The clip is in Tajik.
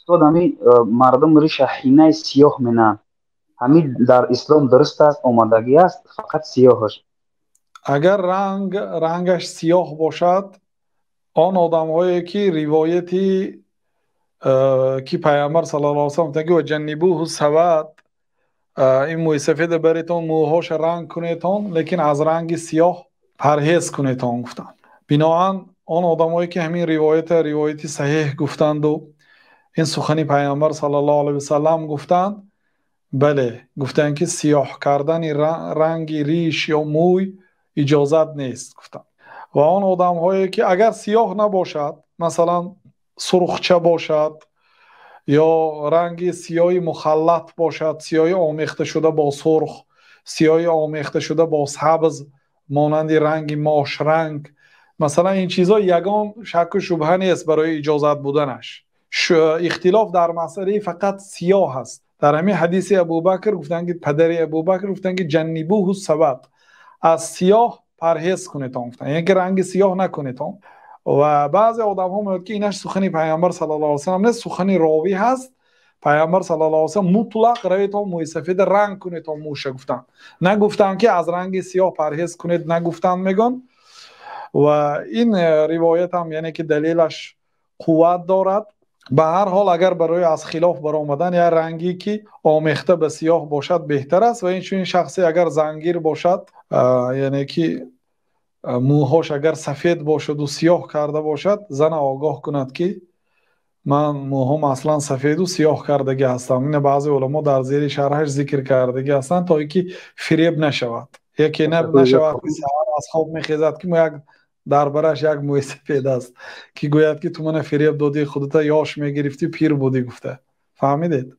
Устод, ҳами мардум риша ҳинаи сиёҳ менанд, ҳамин дар ислом дуруст аст, омадагӣ аст, фақат сиёҳаш? Агар рангаш сиёҳ бошад, он одамҳое ки ривояти ки Пайғамбар саллаллоҳу алайҳи васаллам гуфтанд, ки ва ҷаннибуҳу савад, ин мӯйсафеда баретон, мӯҳоша ранг кунетон, лекин аз ранги сиёҳ парҳез кунетон, гуфтанд. Биноан он одамое ки ҳамин ривоята ривояти саҳеҳ гуфтанду ин сухани Пайғамбар саллаллоҳу алайҳи васаллам гуфтанд, бале, гуфтанд, ки сиёҳ кардани ранги риш ё мӯй иҷозат нест, гуфтанд. Ва он одамҳое ки агар сиёҳ набошад, масалан, сурхча бошад ё ранги сиёҳи мухаллат бошад, сиёҳи омехташуда бо сурх, сиёҳи омехташуда бо сабз, монанди ранги мошранг, масалан, ин чизҳо ягон шакку шубҳа нест барои иҷозат буданаш. Ихтилоф дар масъалаи фақат сиёҳ аст. Дар ҳамин ҳадиси Абубакр гуфтанд, ки падари Абубакр гуфтанд, ки ҷаннибуҳу савад, аз сиёҳ парҳез кунетон, гуфтанд, яъне ки ранги сиёҳ накунетон. Ва баъзе одамҳо мегӯянд, ки инаш сухани Пайғамбар саллаллоҳу алайҳи васаллам нест, сухани ровӣ ҳаст. Пайғамбар саллаллоҳу алайҳи васаллам мутлақ равитон мӯйсафеда ранг кунетон мӯша гуфтанд, нагуфтанд, ки аз ранги сиёҳ парҳез кунед, нагуфтанд, мегӯянд. Ва ин ривоят ҳам, яъне ки далелаш қувват дорад. Ба ҳар ҳол, агар барои аз хилоф баромадан як ранге ки омехта ба сиёҳ бошад, беҳтар аст. Ва инчунин шахсе агар зангир бошад, яъне ки мӯҳош агар сафед бошаду сиёҳ карда бошад, зана огоҳ кунад, ки ман мӯҳом аслан сафеду сиёҳ кардагӣ ҳастам. Ина баъзе уламо дар зери шарҳаш зикр кардагӣ ҳастанд, то ин ки фиреб нашавад. Яке нашавад, ки саҳар аз хоб мехезад, ки як дар бараш як мӯи сафед аст, ки гӯяд, ки ту мана фиреб додӣ, худата ёш мегирифтӣ, пир будӣ, гуфта. Фаҳмидед?